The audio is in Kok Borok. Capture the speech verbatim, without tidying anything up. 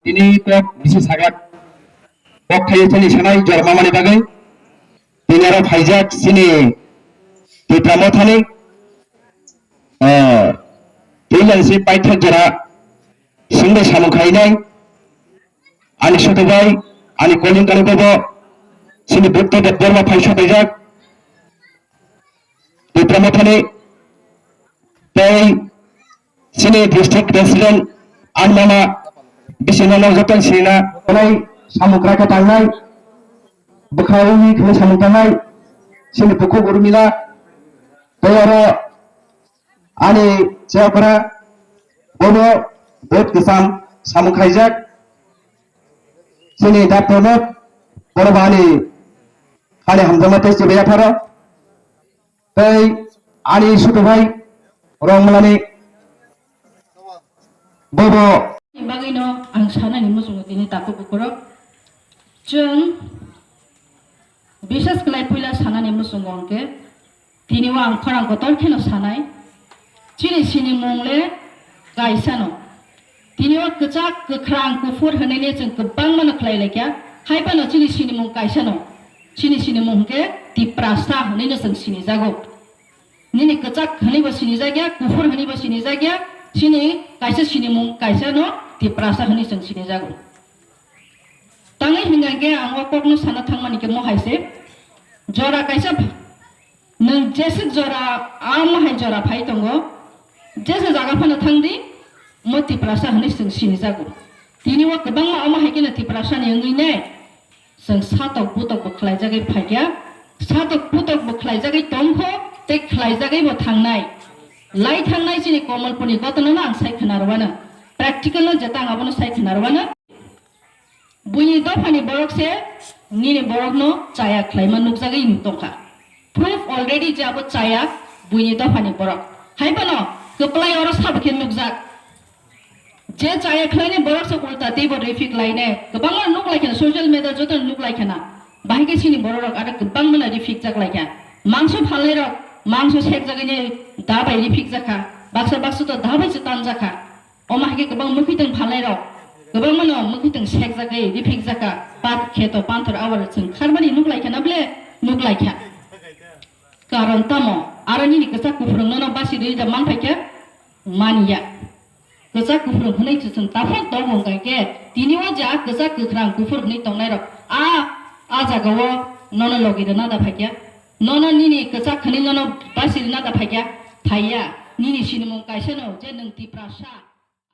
Tini kok bisi sagak kok thaio chini sanai jora mamani bagwi. Tini aro phaijak chini Tipra Mothani, ah, tini si paithak jora singbai samung khainai. Ani sutubai, ani koling kani bobo, chini Buddha Debbarma phai sopaijak. Tipra Mothani tei chini district president Anmama bisino no joto sina kolai samung krai khe tangnai, bwkha uni khe samung tangnai, chini bukhuk Urmila tei oro ani chayapra bono bet kisam samung khaijak. Chini doctor no borok ani hani hamjakma tei chibaya pharo. Tei ani sutubai rong malani bobo. Bagwino ang sanani muchungo tini takhuk bukhurok. Chwng bisas kwlai puila sanani muchungo hwnkhe tini o ang khorang kotor kheno sanai. Chini sinimung le kaisano. Tini o kwchak, kwkhrang, kuphur hwnwi ne chwng kwbangma no khlai laikha. Hai phano chini sinimung kaisano. Chini sinimung hwnkhe Tiprasa hwnwi no chwng sinijago. Nini kwchak hwnwi bo sinijakya, kuphur hwnwi bo sinijakya, chini kaisa sinimung kaisano Tiprasa hwnwi chwng sinijago. Tangwi hwnkhe ang o kokno sana thangmani khe mo hai se. Jora kaisa Nwng jeswk jora, amo hai jora phai tongo, jesa jaga phano thang di, mo Tiprasa hwnwi chwng sinijago. Tini o kwbangma omo hai kheno Tiprasa ni wngwi ne, chwng satok butok bo khlaijagwi phaikha, satok butok bo khlaijagwi tongkho, tei khlaijagwi bo thangnai. Lai thangnai chini Komolpurni gotano no ang sai khna rwano, practical no jeta ang abono sai khna rwano. Buini dophani borok se nini borokno chaya khlaima nukjagwi tongkha. Proof already je abo chaya buini dophani borok. Hai phano kwplai oro sabo khe nukjak. Je chaya khlaini borok se ulta teibo refik laine. Kwbangma nuk lai kheno social media joto nuk lai kheno. Bahai khe chini borok rok aro kwbangma no refik jak lai kha. Mangso phalnai rok mangso sek jagwi ne da bai refik jak kha. Baksa baksa to da bai se tan jak kha. Omo hai khe kwbang mwkhwitwng phalnai rok, kwbangma no mwkhwitwng sekjagwi riphikjak kha, pat kheto panthor awar chwng kharmani nuk lai kha na ble nuk lai kha. Karon tamo, aro nini kwchak kuphurwng nono basi rwi da man phai kha? Manya. Kwchak kuphurwng hwnwi chwng taphok tongo hwnkha khe, tini o ja kwchak kwkhrang kuphur hwnwi tongnai rok a, a jaga o nono logi rwna da phai kha? Nono nini kwchak hwnwi nono basi rwna da phai kha? Phai ya. Nini sinimung kaisa no je nwng Tiprasa.